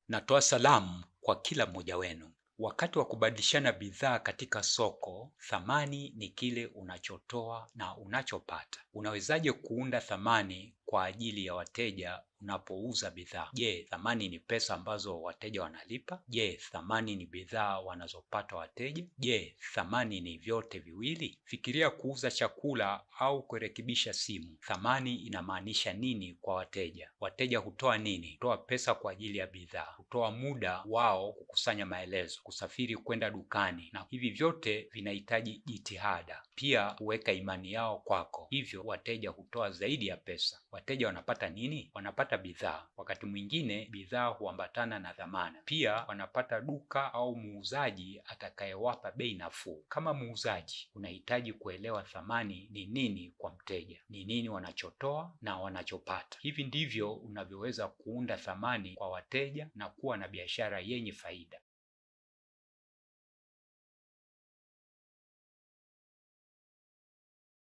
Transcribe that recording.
Natoa salamu kwa kila mmoja wenu. Wakati wa kubadilishana bidhaa katika soko, thamani ni kile unachotoa na unachopata. Unawezaje kuunda thamani kwa ajili ya wateja unapouza bidhaa? Je, thamani ni pesa ambazo wateja wanalipa? Je, thamani ni bidhaa wanazopata wateja? Je, thamani ni vyote viwili? Fikiria kuuza chakula au kurekebisha simu. Thamani inamaanisha nini kwa wateja? Wateja hutoa nini? Hutoa pesa kwa ajili ya bidhaa, hutoa muda wao kukusanya maelezo, kusafiri kwenda dukani, na hivi vyote vinahitaji jitihada. Pia huweka imani yao kwako, hivyo wateja hutoa zaidi ya pesa. Wateja wanapata nini? Wanapata bidhaa. Wakati mwingine bidhaa huambatana na dhamana. Pia wanapata duka au muuzaji atakayewapa bei nafuu. Kama muuzaji, unahitaji kuelewa thamani ni nini kwa mteja, ni nini wanachotoa na wanachopata. Hivi ndivyo unavyoweza kuunda thamani kwa wateja na kuwa na biashara yenye faida.